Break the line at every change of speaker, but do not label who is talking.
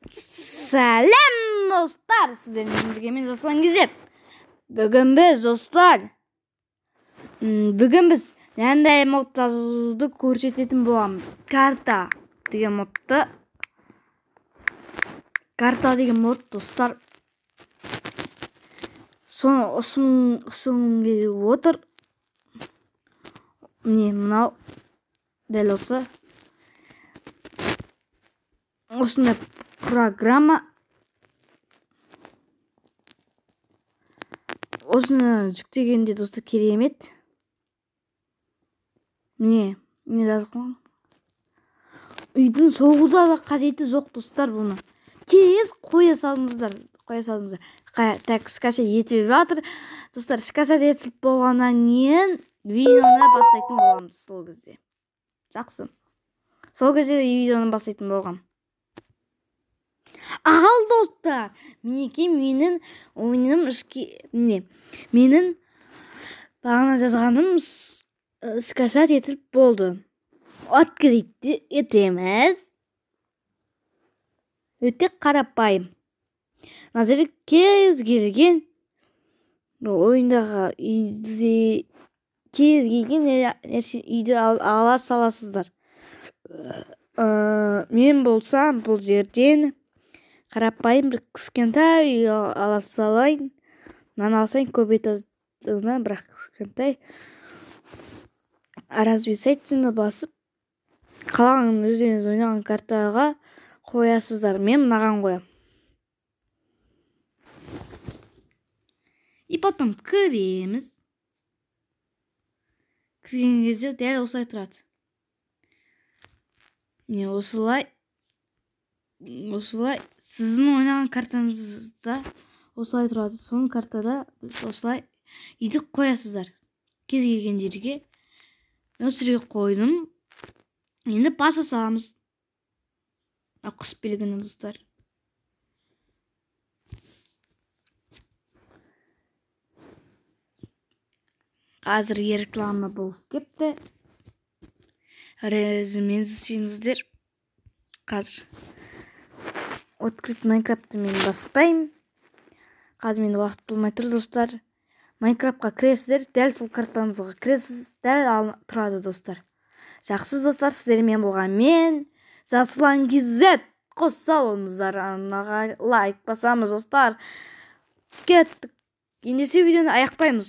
Сәлем достар, сіздермен бірге мен Жасұлан Кз. Бүгін біз достар, бүгін біз мынандай мод жазуды көрсететін боламыз. Карта деген модты. Карта деген мод достар. Соны ұсынғым келіп отыр. Міне мынау дәл осы. Осындай программа. Осыны жүктегенде достар керемет. Міне, не жазып қойған. Үйдің соғуда да қажеті жоқ достар бұны. Тез қоя салыңыздар, қоя салыңыздар. Так, скачать етіп жатыр. Достар, скачать етіп болғаннан кейін видеоны бастайтын боламыз сол кезде. Жақсы. Сол кезде видеоны бастайтын болғам. Ал достар, мінекей менің ойыным міне, менің бағана жазғаным скачать етіліп болды. Открыть етеміз. Өте қарапайым. Мына жерде кез келген ойындағы үйді, кез келген нәрсе үйді ала саласыздар. Мен болсам бұл жерден қарапайым бір кішкентай үй ала салайын. Мынаны алсаң көп этажды, бірақ кішкентай. Развисайтыны басып, қалаған өздеріңіз ойнаған картаға қоясыздар. Мен мынаған қоямын. И потом кіреміз. Кірген кезде дәл осылай тұрады. Міне осылай, осылай сіздің ойнаған картаңызда осылай тұрады. Соның картада осылай үйді қоясыздар. Кез келген жерге. Мен осы жерге қойдым. Енді баса саламыз. Құс белгіні достар. Қазір реклама болып кетті. Резюмеңіздер. Қазір открыть Майнкрафтты мен баспаймын. Қазір мен уақыт болмай тұр достар. Майнкрафтқа кіресіздер, дәл сол картаңызға кіресіз, дәл тұрады достар. Жақсы достар, сіздермен болған мен Жасұлан Кз. Қоса болыңыздар, арнаға лайк басамыз достар. Кеттік. Ендеше видеоны аяқтаймыз.